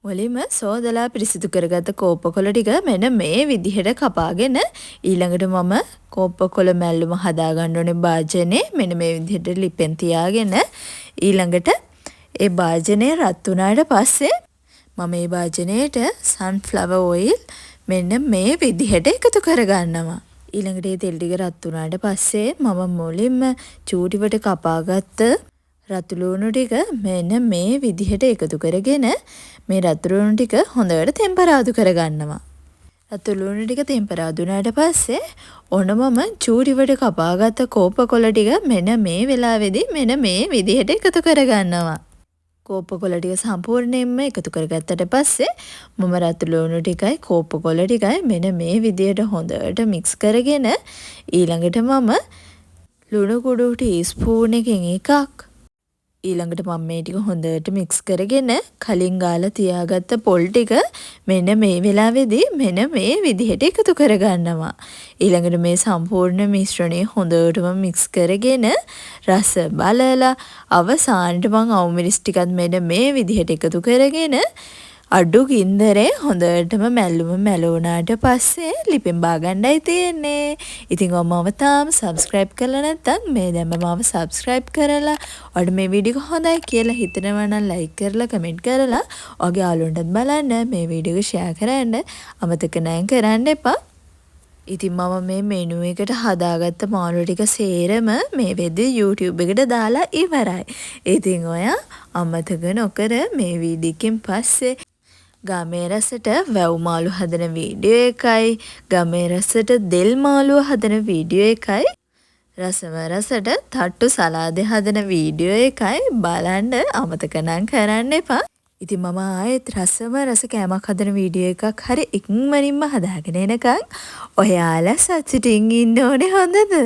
මුලින්ම සෝදලා පිරිසිදු කරගත්ත කෝප්ප කොළ ටික මෙන්න මේ විදිහට කපාගෙන, ඊළඟට මම කෝප්ප කොළ මැල්ලුම හදාගන්න ඕනේ භාජනේ මෙන්න මේ විදිහට ලිපෙන් තියාගෙන, ඊළඟට ඒ භාජනය රත් වුණාට පස්සේ මම මේ භාජනයට සන්ෆ්ලවර් ඔයිල් මෙන්න මේ විදිහට එකතු කරගන්නවා. ඊළඟට ඒ තෙල් ටික රත් වුණාට පස්සේ මම මුලින්ම චූටිවට කපාගත්ත රතු ලූණු ටික මෙන්න මේ විදිහට එකතු කරගෙන මේ රතු ලූණු ටික හොඳට තෙම්පරාදු කරගන්නවා. රතු ලූණු ටික තෙම්පරාදු වුණාට පස්සේ ඔන්න මම චූටිවට කපාගත්ත කෝප්ප කොළ ටික මෙන්න මේ වෙලාවේදී මෙන්න මේ විදිහට එකතු කරගන්නවා. කෝප්ප කොළ ටික සම්පූර්ණයෙන්ම එකතු කරගත්තට පස්සේ මම රතු ලූණු ටිකයි කෝප්ප කොළ ටිකයි මෙන්න මේ විදිහට හොඳට මික්ස් කරගෙන, ඊළඟට මම ලුණු කුඩු ටීස්පූන් එකෙන් එකක්, ඊළඟට මම මේ ටික හොඳට මික්ස් කරගෙන කලින් ගාලා තියාගත්ත පොල් ටික මෙන්න මේ වෙලාවේදී මෙන්න මේ විදිහට එකතු කරගන්නවා. ඊළඟට මේ සම්පූර්ණ මිශ්‍රණය හොඳටම මික්ස් කරගෙන රස බලලා අවසානට මං අවු මිරිස් ටිකත් මෙන්න මේ විදිහට එකතු කරගෙන අඩු ගින්දරේ හොඳටම මැල්ලුම මැලුණාට පස්සේ ලිපෙන් බාගන්නයි තියෙන්නේ. ඉතින් ඔයා මාව තාම සබ්ස්ක්‍රයිබ් කරලා නැත්නම් මේ දැන්ම මාව සබ්ස්ක්‍රයිබ් කරලා, ඔයාලට මේ වීඩියෝ එක හොඳයි කියලා හිතෙනවා නම් ලයික් කරලා, කමෙන්ට් කරලා, ඔයාගේ යාළුවන්ටත් බලන්න මේ වීඩියෝ එක ෂෙයා කරන්න අමතක නෑ කරන්න එපා. ඉතින් මම මේ මෙනු එකට හදාගත්ත මාළු ටික සේරම මේ වෙද්දි YouTube එකට දාලා ඉවරයි. ඉතින් ඔයා අමතක නොකර මේ වීඩියෝ එකෙන් පස්සේ ගමේ රසට වැව් මාළු හදන වීඩියෝ එකයි, ගමේ රසට දෙල් මාළුව හදන වීඩියෝ එකයි, රසම රසට තට්ටු සලාදේ හදන වීඩියෝ එකයි බලන්න අමතක නම් කරන්න එපා. ඉතින් මම ආයෙත් රසම රස කෑමක් හදන වීඩියෝ එකක් හරි ඉක්මනින්ම හදාගෙන එනකන් ඔයාලා සතුටින් ඉන්න ඕනේ, හොඳද?